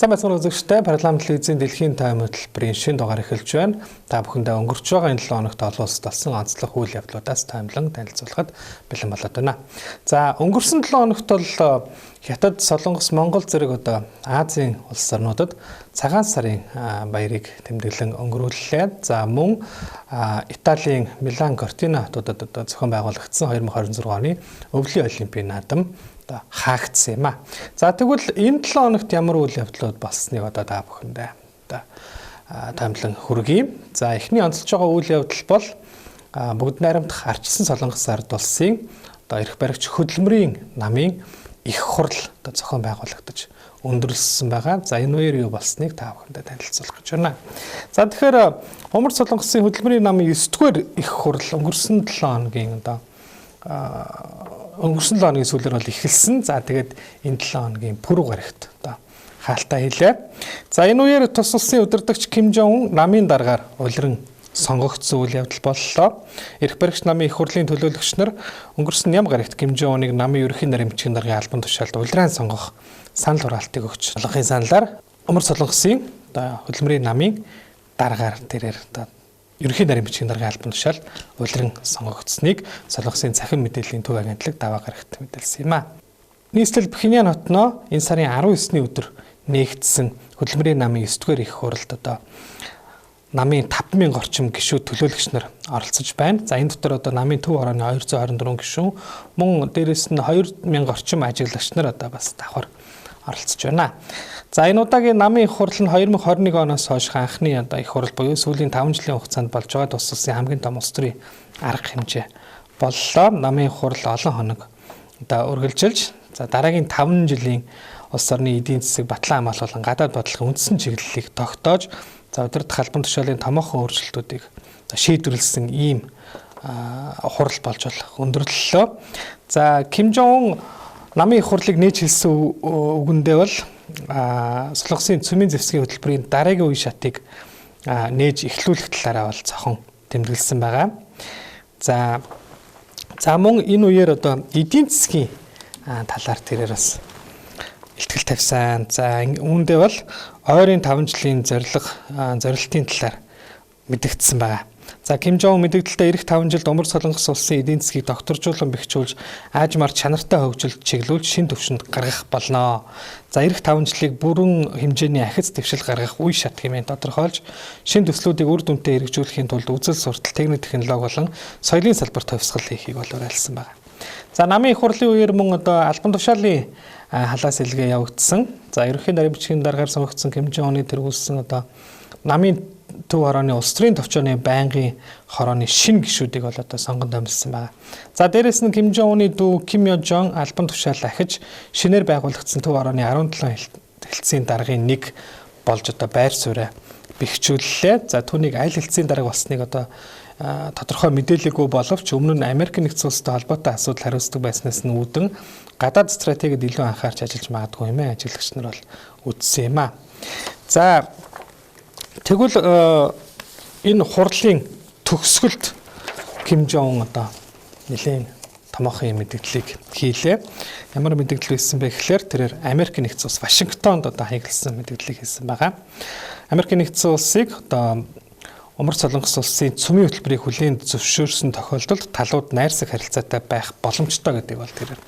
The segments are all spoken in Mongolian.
Сайн байцгаана үзэгчдээ, парламент телевизийн дэлхийн тайм хөтөлбөрийн шинэ дугаар эхэлж байна. Та бүхэндээ өнгөрч байгаа энэ 7 хоногт олон улсад болсон онцлог үйл явдлуудаас таймлан танилцуулахад бэлэн болоод байна. За, өнгөрсөн 7 хоногт бол Хятад, Солонгос, Монгол зэрэг одоо Азийн улс орнуудад цагаан сарын баярыг тэмдэглэн өнгөрүүллээ. За, мөн Италийн Милан Кортина хотуудад одоо зохион байгуулагдсан 2026 оны өвлийн олимпийн наадам одоо хаагдсан юм а. За, тэгвэл энэ 7 хоногт ямар үйл явдлууд болсныг одоо та бүхэндээ одоо томилон хүргэе. За, эхний онцолж байгаа үйл явдал бол бүгд найрамдах арчилсан Солонгос ард улсын одоо эрх баригч хөдөлмөрийн намын их хурал одоо зохион байгуулагдаж өндөрлөсөн байгаа. За, энэ үеэр юу болсныг та бүхэндээ танилцуулах гэж байна. За, тэгэхээр Умар Солонгосын хөдөлмөрийн намын 9 дугаар их хурал өнгөрсөн 7 хоногийн одоо өнгөрсөн 7 хоногийн сүүлээр бол эхэлсэн. За, тэгээд энэ 7 хоногийн пүрэв гарагт одоо хаалтаа хийлээ. За, энэ үеэр тус улсын удирдагч Ким Жон Ун намын даргаар улиран сонгогдсон үйл явдал боллоо. Эрх баригч намын их хурлын төлөөлөгч нар өнгөрсөн ням гарагт Ким Жон Уныг намын ерөнхий нарийн бичгийн даргын албан тушаалд улиран сонгох санал хураалтыг өгч, олонхын саналаар Умар Солонгосын одоо хөдөлмөрийн намын даргаар тэрээр одоо ерөнхий нарийн бичгийн даргын албан тушаал улиран сонгогдсныг Солонгосын цахим мэдээллийн төв агентлаг даваа гарагт мэдээлсэн юм а. Нийслэл Пхеньян хотноо энэ сарын 19-ний өдөр нээгдсэн хөдөлмөрийн намын 9 дугаар их хуралд одоо намын 5000 орчим гишүүд төлөөлөгч нар оролцож байна. За, энэ дотор одоо намын төв хорооны 224 гишүүн, мөн дээрэс нь 2000 орчим ажиглагч нар одоо бас давхар оролцож байна. За, энэ удаагийн намын их хурал нь 2021 оноос хойш анхны одоо их хурал буюу сүүлийн 5 жилийн хугацаанд болж байгаа тус улсын хамгийн том улс төрийн арга хэмжээ боллоо. Намын их хурал олон хоног одоо үргэлжилж, за, дараагийн 5 жилийн улс орны эдийн засаг, батлан хамгаалал, гадаад бодлогын үндсэн чиглэлийг тогтоож, за, удирдах албан тушаалын томоохон өөрчлөлтүүдийг шийдвэрлэсэн ийм хурал болж өндөрлөлөө. За, Ким Жон Ун намын их хурлыг нээж хэлсэн үгэндээ бол Солонгосын цөмийн зэвсгийн хөтөлбөрийн дараагийн үе шатыг нээж эхлүүлэх талаараа бол цохон тэмдэглэсэн байгаа. За, мөн энэ үеэр одоо эдийн засгийн талаар тэрээр бас илтгэл тавьсан. За, үүндээ бол ойрын 5 жилийн зорилго, зорилтын талаар мэдэгдсэн байгаа. За, Ким Жон мэдэгдэлдээ ирэх 5 жилд Умар Солонгос улсын эдийн засгийг докторжуулан бэхжүүлж, аажмаар чанартай хөгжилд чиглүүлж шин түвшинд гаргах болно. За, ирэх 5 жилийг бүрэн хэмжээний ахиц дэвшил гаргах үе шат хэмээн тодорхойлж, шин төслүүдийг үр дүнтэй хэрэгжүүлэхийн тулд үзэл суртал, техник технологи болон соёлын салбарт хувьсгал хийхийг бол уриалсан байна. За, намын их хурлын үеэр мөн одоо албан тушаалын халаас илгээ явагдсан. За, ерөнхий нарийн бичгийн даргаар сонгогдсон Ким Жон Уны тэргүүлсэн одоо намын төв хорооны улс төрийн товчооны байнгын хорооны шинэ гишүүдийг бол одоо сонгон томилсон байна. За, дээрэс нь Ким Жон Уны дүү Ким Йо Жон албан тушаал ахиж шинээр байгуулагдсан төв хорооны 17 хэлтсийн даргын нэг болж одоо байр сууриа бэхжүүллээ. За, түүнийг аль хэлтсийн дарга болсныг одоо тодорхой мэдээлээгүй боловч өмнө нь Америк нэгдсэн улстай холбоотой асуудал хариуцдаг байснаас нь үүдэн гадаад стратегид илүү анхаарч ажиллаж магадгүй юм ээ ажиглагч нар бол үзсэн юм а. За, тэгвэл энэ хурлын төгсгөлд Ким Жон Ун одоо нэлээд томоохон юм мэдээллийг хийлээ. Ямар мэдээлэл байсан бэ гэхээр тэрээр Америк нэгдсэн улс Вашингтонд одоо хаягласан мэдээллийг хийсэн байгаа. Америк нэгдсэн улсыг одоо Умар Солонгос улсын цөмийн хөтөлбөрийг хүлээн зөвшөөрсөн тохиолдолд талууд найрсаг харилцаатай байх боломжтой гэдгийг бол тэрээр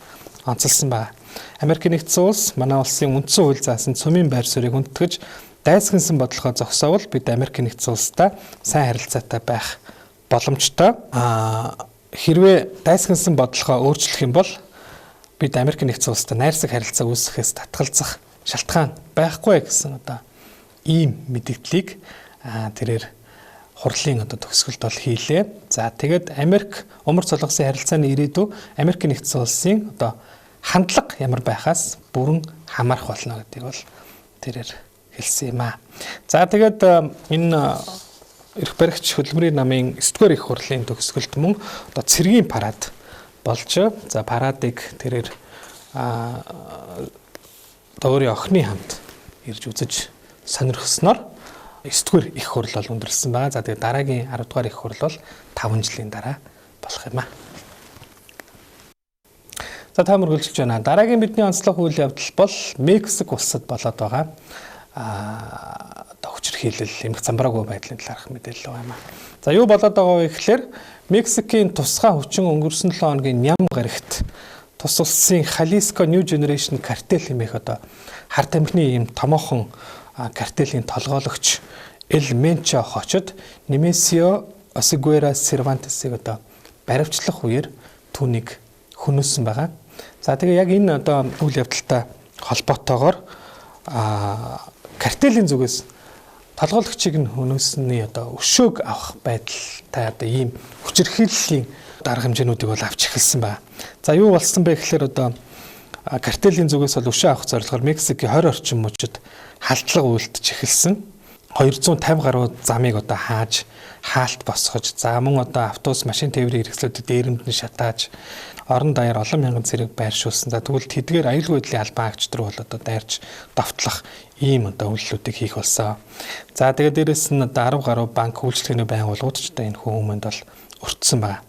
онцолсон байна. Америк нэгдсэн улс манай улсын үндсэн хууль заасан цөмийн байр суурийг хүндэтгэж дайсагнасан бодлогоо зогсоовол бид Америк нэгдсэн улстай сайн харилцаатай байх боломжтой. Хэрвээ дайсагнасан бодлогоо өөрчлөх юм бол бид Америк нэгдсэн улстай найрсаг харилцаа үүсгэхээс татгалзах шалтгаан байхгүй гэсэн одоо ийм мэдээллийг тэрээр хурлын одоо төгсгөлд бол хийлээ. За, тэгээд Америк Умар Солонгосын харилцааны ирээдүй Америк нэгдсэн улсын одоо хандлага ямар байхаас бүрэн хамаарах болно гэдгийг бол тэрээр хэлсэн юм аа. За, тэгээд энэ эрх баригч хөдөлмөрийн намын 9 дугаар их хурлын төгсгөлд мөн одоо цэргийн парад болж, за, парадыг тэрээр одоо өөрийн охины хамт ирж үзэж сонирхсноор 9 дугаар их хурл бол өндөрлөсөн байгаа. За, тэгээд дараагийн 10 дугаар их хурл бол 5 жилийн дараа болох юм аа. За, та мөргөлжиж байна. Дараагийн бидний онцлог үйл явдал бол Мексик улсад болоод байгаа. одоо хүчирхийлэл, эмх замбраагүй байдлын талаарх мэдээлэл байгаа юм аа. За, юу болоод байгаа вэ гэхээр Мексикийн тусгай хүчин өнгөрсөн 7 хоногийн Ням гарагт тус улсын Jalisco New Generation картел хэмээх одоо хар тамхины ийм томоохон картелийн толгойлогч Эл Менчо хочид Немесио Осигуэра Сервантесыг одоо баривчлах үеэр түүнийг хөнөөсөн байгаа. За, тэгээ яг энэ одоо үйл явдалтай холбоотойгоор картелийн зүгээс толгойлогчийг нь хөнөөсний одоо өшөөг авах байдалтай одоо ийм хүчирхийллийн арга хэмжээнүүдийг бол авч эхэлсэн байна. За, юу болсон бэ гэхээр одоо картелийн зүгээс бол өшөө авах зорилгоор Мексикийн 20 орчим мужид халдлага үйлдэж эхэлсэн. 250 гаруй замыг одоо хааж хаалт босгож, за мөн одоо автобус, машин тээврийн хэрэгслүүдэд дээрэмд нь шатааж, орон даяар олон мянган цэрэг байршуулсан. За, тэгвэл тэдгээр аюулгүй байдлын албан хаагчид руу бол одоо дайрч довтлох ийм одоо үйлдэлүүдийг хийх болсон. За, тэгээд дээрэс нь одоо 10 гаруй банк, үйлчилгээний байгууллагууд ч одоо энэ хүмүүнд бол өртсөн байна.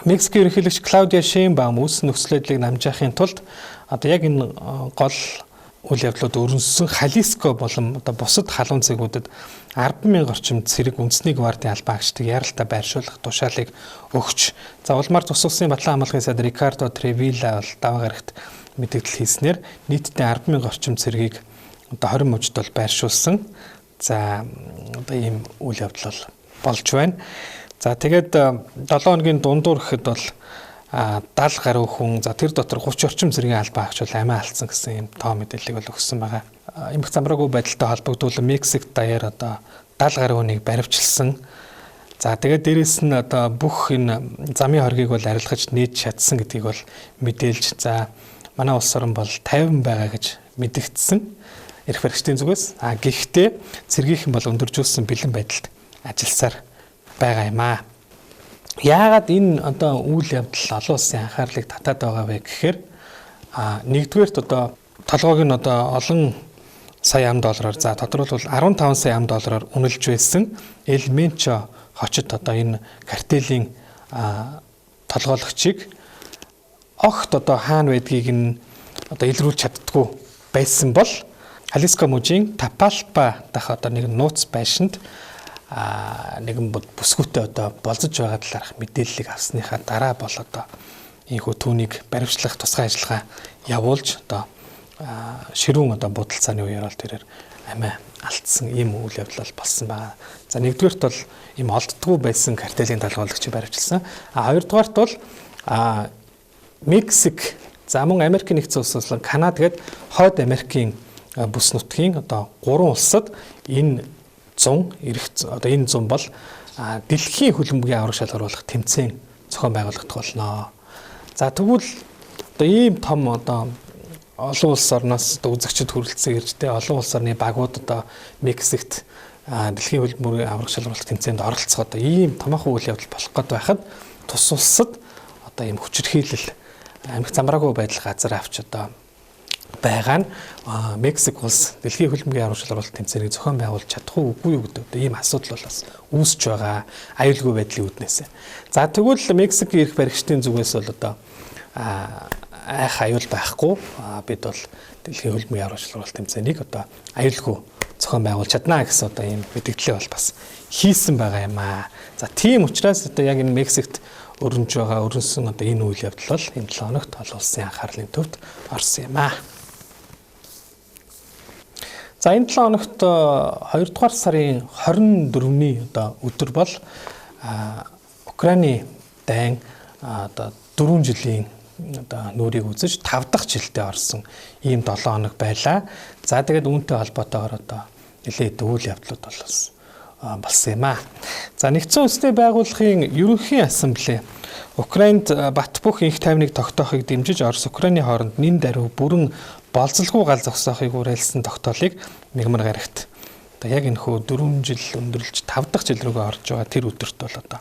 Мексикийн ерөнхийлөгч Клаудиа Шейнбаум үүссэн нөхцөл байдлыг намжаахын тулд одоо яг энэ гол үйл явдлууд өрнөссөн Халиско болон одоо бусад халуун цэгүүдэд 10,000 орчим цэрэг, үндэсний гвардын албан хаагчдыг яралтай байршуулах тушаалыг өгч, за улмаар тус улсын Батлан хамгаалахын сайд Рикардо Тревила бол даваа гарагт мэдээлэл хийснээр нийтдээ 10,000 орчим цэргийг одоо 20 мужид бол байршуулсан. За, одоо ийм үйл явдал бол болж байна. За, тэгээд 7 хоногийн дундуур гэхэд бол 70 гаруй хүн, за тэр дотор 30 орчим цэргийн албан хаагч бол амиа алдсан гэсэн юм тоо мэдээллийг бол өгсөн байгаа. Эмх замбраагүй байдалтай холбогдуулан Мексик даяар одоо 70 гаруй хүнийг баривчилсан. За, тэгээд дээрэс нь одоо бүх энэ замын хоргийг бол арилгаж нээж чадсан гэдгийг бол мэдээлж, за манай улс орон бол 50 байгаа гэж мэдэгдсэн эрх баригчдын зүгээс. А гэхдээ цэргийнхэн бол өндөржүүлсэн бэлэн байдалд ажилласаар байгаа юм аа. Яагаад энэ одоо үйл явдал олон улсын анхаарлыг татаад байгаа вэ гэхээр нэгдүгээрт одоо толгойг нь одоо олон сая ам доллараар, за тодорхойлбол 15 сая ам доллараар үнэлж байсан Эл Менчо хочид одоо энэ картелийн толгойлогчийг огт одоо хаана байдгийг нь одоо илрүүлж чаддгүй байсан бол Халиско мужийн Тапалпа дахь одоо нэг нууц байшинд нэгэн бүсгүйтэй одоо болзож байгаа талаарх мэдээллийг авсныхаа дараа бол одоо ийхүү түүнийг баривчлах тусгай ажиллагаа явуулж, одоо ширүүн одоо будалцааны үеэр бол тэрээр амиа алдсан ийм үйл явдал болсон байгаа. За, нэгдүгээрт бол ийм олддгүй байсан картелийн толгойлогчийг баривчилсан. А хоёрдугаарт бол Мексик, за мөн Америкийн нэгдсэн улс болон Канада гээд Хойд Америкийн бүс нутгийн одоо гурван улсад энэ 100 эрх одоо энэ 100 бол дэлхийн хөлбөмбөгийн авраг шалгаруулах тэмцээн зохион байгуулагдах болно. За, тэгвэл одоо ийм том одоо олон улс орноос одоо үзэгчид хүрэлцэн ирж тэ олон улс орны багууд одоо Мексикт дэлхийн хөлбөмбөгийн авраг шалгаруулах тэмцээнд оролцох одоо ийм томоохон үйл явдал болох гээд байхад тус улсад одоо ийм хүчирхийлэл, амьх замбраагүй байдал газар авч одоо байгаа нь Мексик улс дэлхийн хөлбөмбөгийн авраг шалгаруулалт тэмцээнийг зохион байгуулж чадах уу, үгүй юу гэдэг одоо ийм асуудал бол бас үүсэж байгаа аюулгүй байдлын үүднээс. За, тэгвэл Мексикийн эрх баригчдын зүгээс бол одоо айх аюул байхгүй, бид бол дэлхийн хөлбөмбөгийн авраг шалгаруулалт тэмцээнийг одоо аюулгүй зохион байгуулж чадна гэсэн одоо ийм мэдээлэл бол бас хийсэн байгаа юм аа. За, тийм учраас одоо яг энэ Мексикт өрнөж байгаа, өрнөсөн одоо энэ үйл явдал бол энэ 7 хоногт олон улсын анхаарлын төвд орсон юм аа. За, энэ 7 хоногт 2 дугаар сарын 24-ний одоо өдөр бол Украины дайн одоо 4 жилийн одоо нүрийг үзэж 5 дахь жилдээ орсон ийм 7 хоног байлаа. За, тэгээд үүнтэй холбоотойгоор одоо нэлээд үйл явдлууд болсон болсон юм аа. За, нэгдсэн үндэсний байгууллагын ерөнхий ассамблей Украинд бат бөх инх тайвныг тогтоохыг дэмжиж Орос Украины хооронд нэн даруй бүрэн болзолгүй гал зогсоохыг уриалсан тогтоолыг мягмар гарагт одоо яг энэ хөө 4 жил өндөрлөж 5 дахь жил рүүгээ орж байгаа тэр өдөрт бол одоо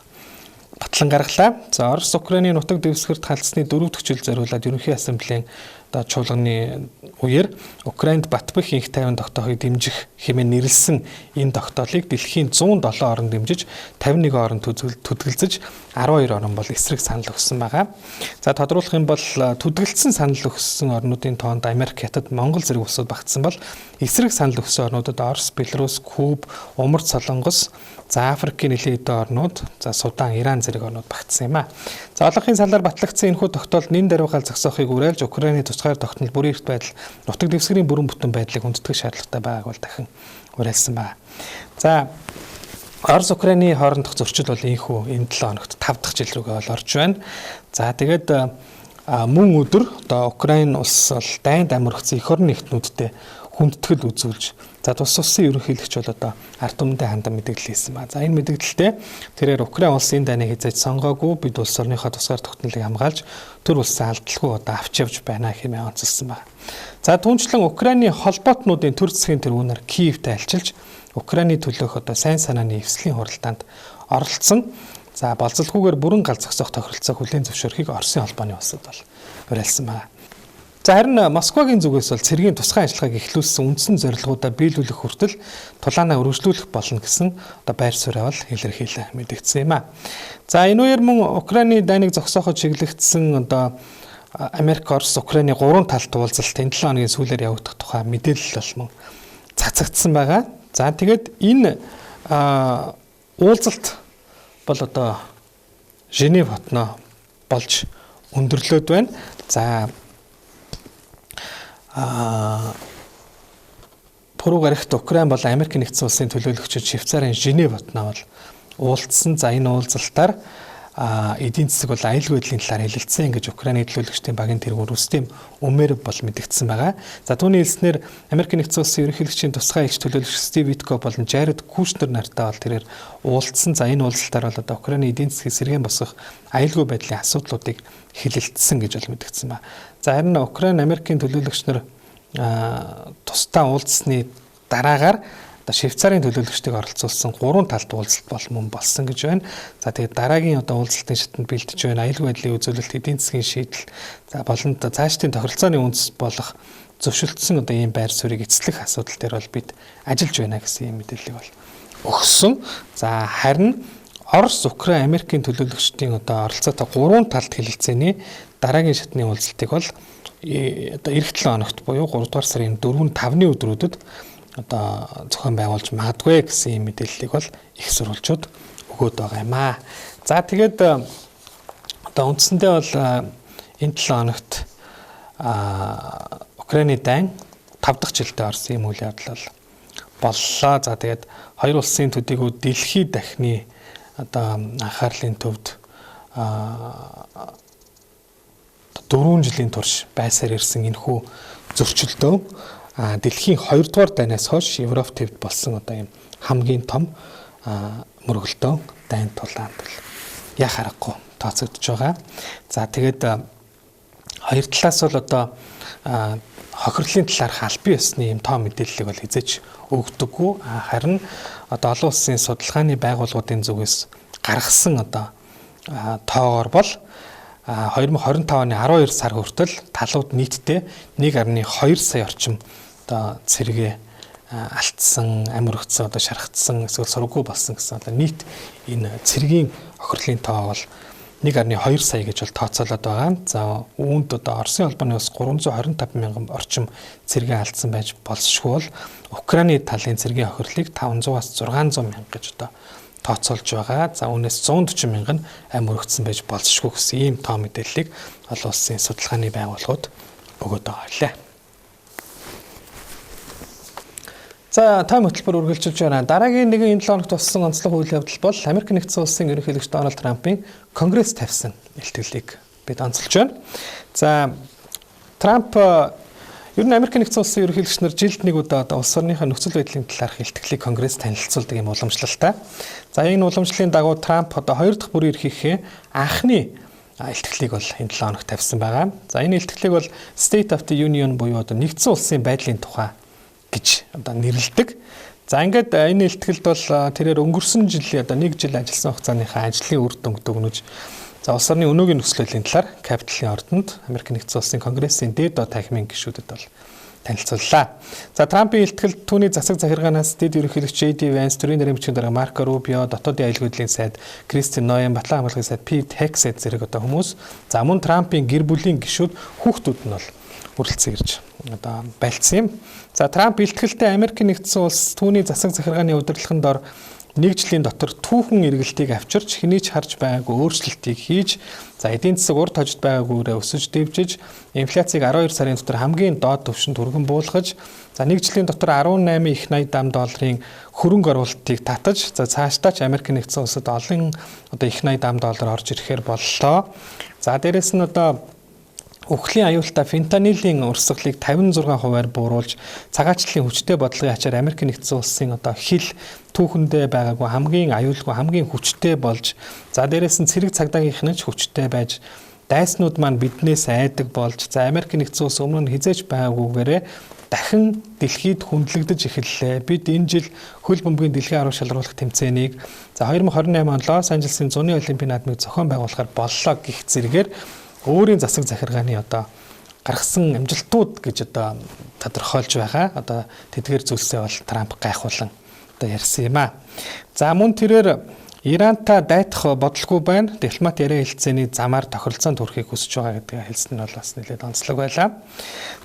батлан гаргалаа. За, Орос Украины нутаг дэвсгэрт халдсны 4 дахь жил зориулаад Ерөнхий Ассамблеийн одоо чуулганы үеэр Украинд Батбах инх тайван тогтоохыг дэмжих хэмээн нэрлсэн энэ тогтоолыг дэлхийн 107 орн дэмжиж, 51 орн түдгэлзэж, 12 орн бол эсрэг санал өгсөн байгаа. За, тодруулах юм бол түдгэлдсэн санал өгсөн орнуудын тоонд Америк, Хятад, Монгол зэрэг улсууд багтсан бол эсрэг санал өгсөн орнуудад Орос, Беларусь, Куб, Умард Солонгос, за, Африкийн нэлээд хэдэн орнууд, за, Судан, Иран зэрэг орнууд багтсан юм а. За, олонхын саналаар батлагдсан энэхүү тогтоол нэн даруй гал зогсоохыг уриалж, Украины тусгаар тогтнол, бүрэн эрхт байдал, нутаг дэвсгэрийн бүрэн бүтэн байдлыг хүндэтгэх шаардлагатай байгааг бол дахин уриалсан байна. За, Орос Украины хоорондох зөрчил бол энэхүү энэ 7 хоногт 5 дахь жил рүүгээ бол орж байна. За, тэгээд мөн өдөр одоо Украин улс бол дайнд амирхсан эх орны эрхтнүүдтэй хүндэтгэл үзүүлж, за, тус улсын ерөнхийлөгч бол одоо ард түмэндээ хандан мэдээлэл хийсэн ба. За, энэ мэдээлэлтэй тэрээр Украин улсын дайныг хэзээ ч сонгоогүй, бид улс орныхоо тусгаар тогтнолыг хамгаалж, төр улсын алдалгүй одоо авч явж байна хэмээн онцолсон байна. За, түүнчлэн Украины холбоотнуудын төр засгийн тэргүүнээр Киевтэй альчилж, Украины төлөөх одоо сайн санааны эвслийн хуралдаанд оролцсон. За, болзолгүйгээр бүрэн гал зогсоох тохиролцоог хүлээн зөвшөөрөхийг Оросын холбооны улсад бол уриалсан байна. За, харин Москвагийн зүгээс бол цэргийн тусгай ажиллагааг эхлүүлсэн үндсэн зорилгоудаа биелүүлэх хүртэл тулаанаа өргөжлүүлэх болно гэсэн одоо байр сууриа бол илэрхийлэн мэдэгдсэн юм а. За, энэ үеэр мөн Украины дайныг зогсооход чиглэгдсэн одоо Америк, Орос, Украины гурван талт уулзалт энэ 7 хоногийн сүүлээр явагдах тухай мэдээлэл бол мөн цацагдсан байгаа. За, тэгээд энэ уулзалт бол одоо Женев хотноо болж өндөрлөөд байна. За, пүрэв гарагт Украин болон Америк нэгдсэн улсын төлөөлөгчид Швейцарын Женев хотноо бол уулзсан. За, энэ уулзалтаар эдийн засаг бол аюулгүй байдлын талаар хэлэлцсэн гэж Украины төлөөлөгчдийн багийн тэргүүн Рустем Умеров бол мэдэгдсэн байгаа. За, түүний хэлснээр Америк нэгдсэн улсын ерөнхийлөгчийн тусгай элч төлөөлөгч Стив Виткоф болон Жаред Кушнер нартай бол тэрээр уулзсан. За, энэ уулзалтаар бол одоо Украины эдийн засгийг сэргээн босгох, аюулгүй байдлын асуудлуудыг хэлэлцсэн гэж бол мэдэгдсэн байна. За, харин Украин Америкийн төлөөлөгч нар тусдаа уулзсны дараагаар одоо Швейцарын төлөөлөгчдийг оролцуулсан гурван талт уулзалт бол мөн болсон гэж байна. За, тэгээд дараагийн одоо уулзалтын шатанд бэлдэж байна. Аюулгүй байдлын үзүүлэлт, эдийн засгийн шийдэл, за, болон цаашдын тохиролцооны үндэс болох зөвшөлдсөн одоо ийм байр суурийг эцэслэх асуудал дээр бол бид ажиллаж байна гэсэн ийм мэдээллийг бол өгсөн. За, харин Орос, Украин, Америкийн төлөөлөгчдийн одоо оролцоотой гурван талт хэлэлцээний дараагийн шатны уулзалтыг бол одоо ирэх 7 хоногт буюу 3 дугаар сарын 4-н 5-ны өдрүүдэд одоо зохион байгуулж магадгүй гэсэн ийм мэдээллийг бол их сурвалжууд өгөөд байгаа юм аа. За, тэгээд одоо үндсэндээ бол энэ 7 хоногт Украины дайн 5 дахь жилдээ орсон юм үйл явдал бол боллоо. За, тэгээд хоёр улсын төдийгүй дэлхий дахны одоо анхаарлын төвд 4 жилийн турш байсаар ирсэн энэхүү зөрчилдөөн дэлхийн 2 дугаар дайнаас хойш Европ төвд болсон одоо юм хамгийн том мөргөлдөөн дайн тулаанд бол яах аргагүй тооцогдож байгаа. За, тэгээд хоёр талаас бол одоо хохирлын талаарх албан ёсны юм тоо мэдээллийг бол хэзээ ч өгдөггүй. Харин одоо олон улсын судалгааны байгууллагуудын зүгээс гаргасан одоо тоогоор бол 2025 оны 12 сар хүртэл талууд нийтдээ 1.2 сая орчим одоо цэргээ алдсан, амь өргөцсөн, одоо шархагдсан, эсвэл сургуу болсон гэсэн одоо нийт энэ цэргийн хохирлын тоо бол 1.2 сая гэж бол тооцоолоод байгаа. За, үүнд одоо Оросын холбооны улс 325 мянган орчим цэргээ алдсан байж болзошгүй бол Украины талын цэргийн хохирлыг 500-аас 600 мянга гэж одоо тооцоолж байгаа. За, үүнээс 140 мянган нь амь өргөцсөн байж болзошгүй гэсэн ийм тоо мэдээллийг олон улсын судалгааны байгууллагууд өгөөд байгаа лээ. За, тайм хөтөлбөр үргэлжилж байна. Дараагийн нэгэн энэ 7 хоногт болсон онцлог үйл явдал бол Америк нэгдсэн улсын ерөнхийлөгч Дональд Трампын Конгресс тавьсан илтгэлийг бид онцолж байна. За, Трамп ер нь Америк нэгдсэн улсын ерөнхийлөгч нар жилд нэг удаа одоо улс орныхоо нөхцөл байдлын талаарх илтгэлийг Конгресс танилцуулдаг юм уламжлалтай. За, энэ уламжлалын дагуу Трамп одоо хоёр дахь бүрийн эрхийнхээ анхны илтгэлийг бол энэ 7 хоногт тавьсан байгаа. За, энэ илтгэлийг бол State of the Union буюу одоо нэгдсэн улсын байдлын тухай гэж одоо нэрлэдэг. За ингээд энэ илтгэлд бол тэрээр өнгөрсөн жилийн одоо нэг жил ажилласан хугацааныхаа ажлын үр дүнг дүгнэж за улс орны өнөөгийн нөхцөлийн талаар Капитолын ордонд Америк нэгдсэн улсын Конгрессийн дээд доод танхимын гишүүдэд бол танилцууллаа. За Трампын илтгэлд түүний засаг захиргаанаас дэд ерөнхийлөгч J.D. Vance, төрийн нарийн бичгийн дарга Марко Рубио, дотоодын аюулгүй байдлын сайд Кристин Ноем, Батлан хамгаалгын сайд Пит Хексет зэрэг одоо хүмүүс, за мөн Трампын гэр бүлийн гишүүд, хүүхдүүд нь бол хүрэлцэн ирж одоо байлцсан юм. За Трамп илтгэлтэй Америк нэгдсэн улс түүний засаг захиргааны удирдлагын дор нэг жилийн дотор түүхэн эргэлтийг авчирч хэний ч харж байгаагүй өөрчлөлтийг хийж, за эдийн засаг урд хожид байгаагүйрээ өсөж дэвжиж, инфляцийг 12 сарын дотор хамгийн доод түвшинд хүргэн буулгаж, за нэг жилийн дотор 18 их 80 дам долларын хөрөнгө оруулалтыг татаж, за цаашдаа ч Америк нэгдсэн улсад олон одоо их 80 дам доллар орж ирэхээр боллоо. За дээрэс нь одоо үхлийн аюултай фентанилийн урсгалыг 56%-аар бууруулж, цагаачлалын хүчтэй бодлогын ачаар Америк нэгдсэн улсын одоо хил түүхэндээ байгаагүй хамгийн аюулгүй, хамгийн хүчтэй болж, за дээрэс нь цэрэг цагдаагийнх нь ч хүчтэй байж, дайснууд маань биднээс айдаг болж, за Америк нэгдсэн улс өмнө нь хизээж байгаагүйгээрээ дахин дэлхийд хүндлэгдэж эхэллээ. Бид энэ жил хөл бөмбөгийн дэлхийн арга шалруулах тэмцээнийг, за 2028 онд Лос Анжелесийн зуны олимпийн наадмыг зохион байгуулахар боллоо гэх зэрэгээр өөрийн засаг захиргааны одоо гаргасан амжилтууд гэж одоо тодорхойлж байгаа. Одоо тэдгээр зүйлсээ бол Трамп гайхуулан одоо ярьсан юм а. За мөн тэрээр Ирантай дайтах бодлого байна. Дипломат яриа хэлцээний замаар тохиролцоонд хүрэхийг хүсэж байгаа гэдгийг хэлсэн нь бол бас нэлээд онцлог байлаа.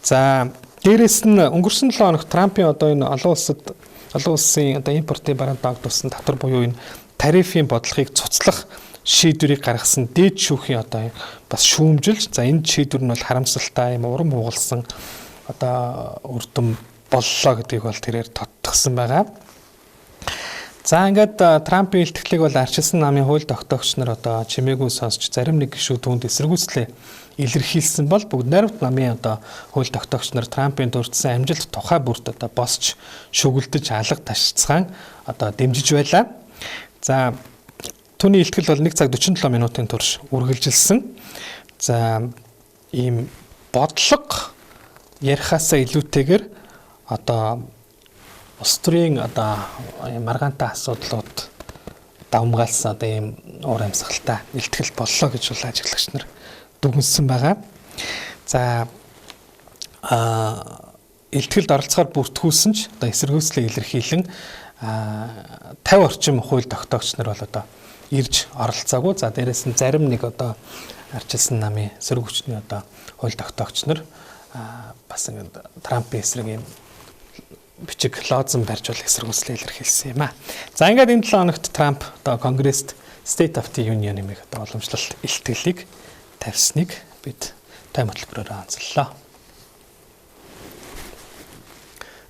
За дээрэс нь өнгөрсөн 7 хоногт Трампын одоо энэ олон улсад олон улсын одоо импортын бараан догдуулсан татвар буюу энэ тарифын бодлогыг цуцлах шийдвэрийг гаргасан дээд шүүхийн одоо бас шүүмжилж, за энэ шийдвэр нь бол харамсалтай юм урам хугалсан одоо үр дүн боллоо гэдгийг бол тэрээр тодтогсон байгаа. За ингээд Трампын илтгэлийг бол арчилсан намын хууль тогтоогч нар одоо чимээгүй сонсч, зарим нэг гишүүд түүнд эсэргүүцлээ илэрхийлсэн бол бүгд найрамд намын одоо хууль тогтоогч нар Трампын дурдсан амжилт тухай бүрт одоо босч шүглдэж, алга ташцгаан одоо дэмжиж байлаа. За түүний илтгэл бол 1 цаг 47 минутын турш үргэлжилсэн. За ийм бодлого ярихаасаа илүүтэйгээр одоо улс төрийн одоо маргаантай асуудлууд давмгаалсан одоо ийм уур амьсгалтай илтгэл боллоо гэж бол ажиглагч нар дүгнсэн байгаа. За илтгэлд оролцохоор бүртгүүлсэн ч одоо эсэргүүцлээ илэрхийлэн 50 орчим хууль тогтоогч нар бол одоо ирж оролцоогүй. За дээрэс нь зарим нэг одоо арчилсан намын сөрөг хүчний одоо хууль тогтоогч нар бас ингээд Трампын эсрэг ийм бичиг лоозон барьж бол эсэргүүцлээ илэрхийлсэн юм а. За ингээд энэ 7 хоногт Трамп одоо Конгресст State of the Union нэмийг одоо уламжлалт илтгэлийг тавьсныг бид тайм хөтөлбөрөөр онцоллоо.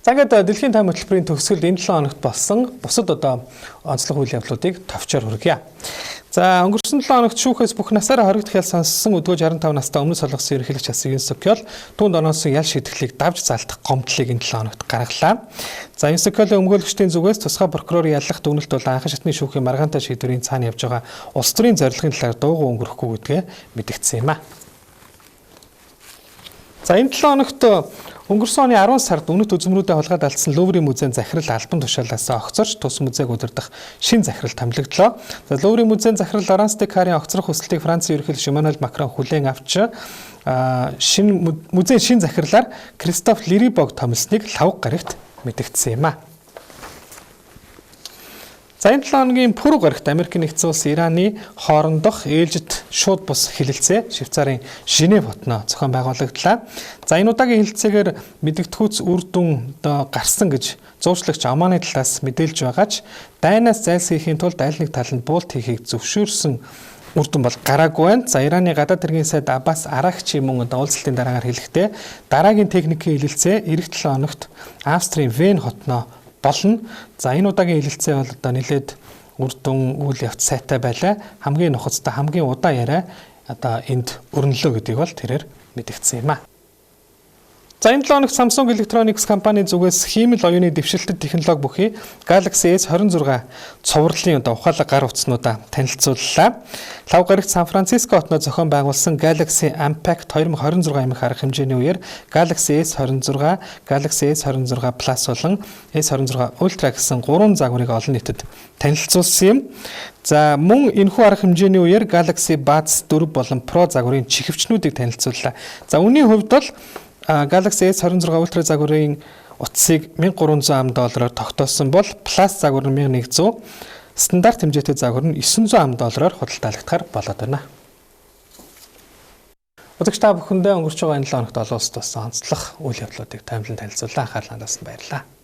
За ингээд дэлхийн тайм хөтөлбөрийн төгсгөлд энэ 7 хоногт болсон бусад одоо онцлог үйл явдлуудыг товчоор хүргье. За өнгөрсөн 7 хоногт шүүхээс бүх насаараа хоригдох ял сонссон өдгөө 65 настай өмнө солонгосын ерөнхийлөгч Хасан Юн Сук Ёл түүнд оноосон ял шийтгэлийг давж залтах гомдлыг энэ 7 хоногт гаргалаа. За Юн Сук Ёлын өмгөөлөгчдийн зүгээс тусгай прокурор яллах дүгнэлт бол анхан шатны шүүхийн маргаантай шийдвэрийн цаана явж байгаа улс төрийн зорилгын талаар дуугүй өнгөрөхгүй гэдгээ мэдэгдсэн юм а. За энэ 7 хоногт өнгөрсөн оны 10 сард үнэт үзмрүүдэд хулгайд алдсан Луврын музейн захирал албан тушаалаас огцорч тус музейг удирдах шинэ захирал томилогдлоо. За Луврын музейн захирал Лоранс де Карын огцрох хүсэлтийг Францын ерөнхийлөгч Эммануэль Макрон хүлээн авч шинэ музейн шинэ захирлаар Кристоф Лерибог томилсныг лавг гарагт мэдэгдсэн юм а. За энэ 7 хоногийн пүрэв гарагт Америк нэгдсэн улс Ираны хоорондох ээлжит шууд бус хэлэлцээ Швейцарын Женев хотноо зохион байгуулагдлаа. За энэ удаагийн хэлэлцээгээр мэдэгдэхүйц үр дүн одоо гарсан гэж зуучлагч Оманы талаас мэдээлж байгаа ч дайнаас зайлсхийхийн тулд аль нэг тал нь буулт хийхийг зөвшөөрсөн үр дүн бол гараагүй байна. За Ираны гадаад хэргийн сайд Аббас Аракчи мөн одоо уулзалтын дараагаар хэлэхдээ дараагийн техникийн хэлэлцээ ирэх 7 хоногт Австрийн Вен хотноо болно. За энэ удаагийн хэлэлцээ бол одоо нэлээд үр дүн үйл явц сайтай байлаа. Хамгийн нухацтай, хамгийн удаан яриа одоо энд өрнөлөө гэдгийг бол тэрээр мэдэгдсэн юм а. За, энэ 7 хоногт Samsung Electronics компани зүгээс хиймэл оюуны дэвшилтэт технологи бүхий Galaxy S26 цувралын одоо ухаалаг гар утаснуудаа танилцууллаа. Лав гарагт Сан Франциско хотноо зохион байгуулсан Galaxy Unpacked 2026 хэмээх арга хэмжээний үеэр Galaxy S26, Galaxy S26 Plus болон S26 Ultra гэсэн гурван загварыг олон нийтэд танилцуулсан юм. За, мөн энэхүү арга хэмжээний үеэр Galaxy Buds 4 болон Pro загварын чихэвчнүүдийг танилцууллаа. За, үүний хувьд бол Galaxy S26 Ultra загварын утсыг 1300 ам доллараар тогтоосон бол Plus загвар нь 1100, стандарт хэмжээтэй загвар нь 900 ам доллараар худалдаалагдахаар болоод байна. Үзэгч та бүхэндээ өнгөрч байгаа энэ 7 хоногт олон улсад болсон онцлог үйл явдлуудыг томилон танилцууллаа. Анхаарлаа хандуулсанд баярлалаа.